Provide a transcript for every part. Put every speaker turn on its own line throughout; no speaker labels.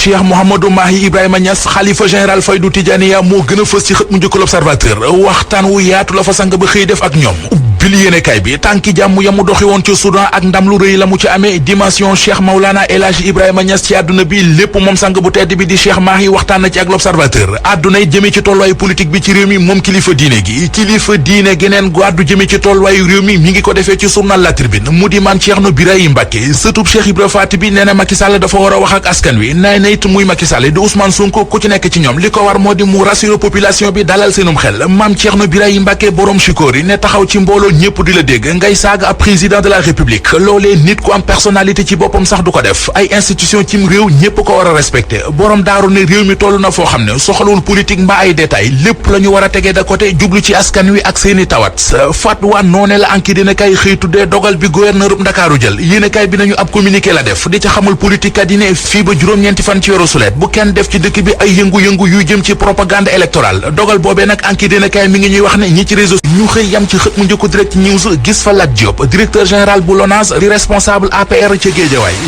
Cheikh Mouhamadou Mahi Ibrahima Niass xalifa général Faydu Tijaaniya moo gën a fës ci xët mu njëkk l'Observateur waxtaan wu yaatu la fa sang ba xëy def ak ñoom bili yéenekaay bi tànki jàmm yamu doxi woon ci Soudan ak ndam lu rëy la mu ci amee dimension Cheikh Maulana El Hadji Ibrahima Niass ci àdduna bi lépp moom sang bu tedd bi di Cheikh Mahi waxtaan na ci ak l'Observateur àdduna yi jëmee ci tolluwaayu politique bi ci réew mi moom kilifa diine gi kilifa diine geneen gu àddu jëmee ci tolluwaayu réew mi ngi ko defee ci journal La Tribune mu di Mame Thierno Birahim Mbacké sëtub Cheikh Ibra Faty bi nee na Macky Sall dafa war a wax ak askan wi nee na it muy Macky Sall di Ousmane Sonko ku ci nekk ci ñoom li ko war moo di mu rassurer population bi dalal seenum xel Mame Thierno Birahim Mbacké borom chikoor yi ne taxaw ci mbooloo ñëpp di la dégg ngay saaga ab président de la république loolee nit ku am personnalité ci boppam sax du ko def ay institution cim réew ñëpp ko war a respecté borom daaru ne réew mi toll na foo xam ne soxlawul politique mbaa ay détails lépp la ñu war a tegee de côté jublu ci askan wi ak seeni tawat fatwa noone la anki dina kay xëy tuddee dogal bi gouverneur Ndakaaru jël yéene kay bi nañu ab communiqué la def di ca xamal politique kat yi ne fii ba juróom-ñeenti fan ci weeru sulet bu kenn def ci dëkk bi ay yëngu-yëngu yuy jëm ci propagande électorale dogal boobee nag anki dina kay mi ngi ñuy wax ne ñi ci réseau ñu xëy yam ci xët mu njëkku direct news gis fa Lat Diop directeur général bu LONASE di responsable APR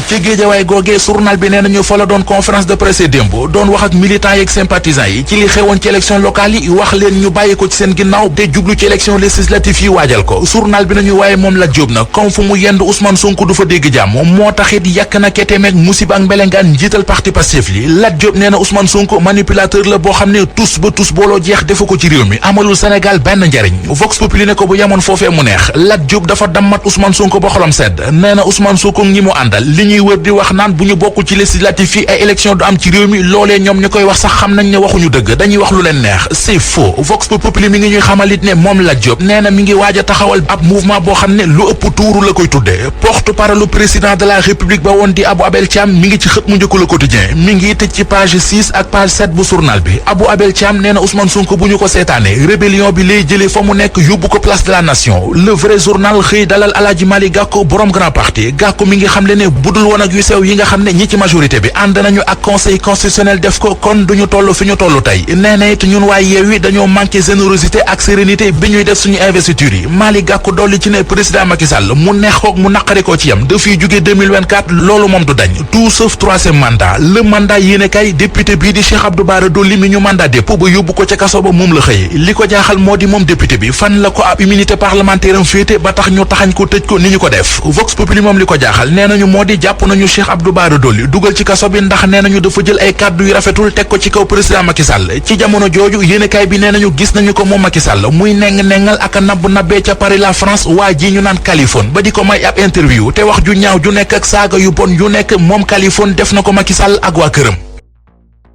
ca Géejawaay googee journal bi nee nañu fa la doon conférence de presse démb doon wax ak militants yi ak sympathisants yi ci li xewoon ci élection locale yi wax leen ñu bàyyi ko ci seen ginnaaw te jublu ci élection législative yi waajal ko journal bi nañu waaye moom Lat Diop nag comme fu mu yend Ousmane Sonko du fa dégg jàmm moo taxit yàkk na ketemeeg musiba ak mbelengaan njiital parti Pastef li Lat Diop nee na Ousmane Sonko manipulateur la boo xam ne tous ba tous booloo jeex defu ko ci réew mi amalul Sénégal benn njariñ Vox Populi ne ko bu yamoon foofee mu neex Lat Diop dafa dammat Ousmane Sonko ba xolam sedd nee na Ousmane Sonko ñi mu àndal li ñuy wër di wax naan bu ñu bokkul ci législatif yi ay élection du am ci réew mi loolee ñoom ñu koy wax sax xam nañ ne waxuñu dëgg dañuy wax lu leen neex c'est faux Vox Populi mi ngi ñuy xamalit ne moom Lat Diop nee na mi ngi waaj a taxawal ab mouvement boo xam ne lu ëpp tuuru la koy tuddee porte-parole président de la république ba woon di Abou Abel Thiam mi ngi ci xët mu njëkk Le Quotidien mi ngi tëj ci page 6 ak page 7 bu journal bi Abou Abel Thiam nee na Ousmane Sonko bu ñu ko seetaane rébellion bi lay jëlee fa mu nekk yóbbu ko place de la nation le vrai journal xëy dalal Alaaji Malick Gakou borom grand parti Gakou mi ngi xam le ne budul woon ak yu sew yi nga xam ne ñi ci majorité bi ànd nañu ak conseil constitutionnel def ko kon duñu toll fi ñu toll tey nee na it ñun waaye Yewwi dañoo manqué générosité ak sérénité bi ñuy def suñu investiture yi Malick Gakou dolli ci ne président Macky Sall mu neex kook mu naqari ko ci yam dafiy jóge 2024 loolu moom du dañ tout sauf troisième mandat le mandat yéene kay député bii di Cheikh Abdou Bara Dolly mi ñu mandat dépôt ba yóbbu ko ca kaso ba moom la xëye li ko jaaxal moo di moom député bi fan la ko ab immunité parlementaire am féete ba tax ñu taxañ ko tëj ko ni ñu ko def Vox Populi moom li ko jaaxal nee nañu moo di jàpp nañu Cheikh Abdou Bara Dolly dugal ci kaso bi ndax nee nañu dafa jël ay kàddu yu rafetul teg ko ci kaw président Macky Sall ci jamono jooju yéenekaay bi nee nañu gis nañu ko moom Macky Sall muy neng-nengal ak a nabbee ca Paris la France waa ji ñu naan Kaliphone ba di ko may ab interview te wax ju ñaaw ju nekk ak saaga yu bon yu nekk moom Kaliphone def na ko Macky Sall ak waa këram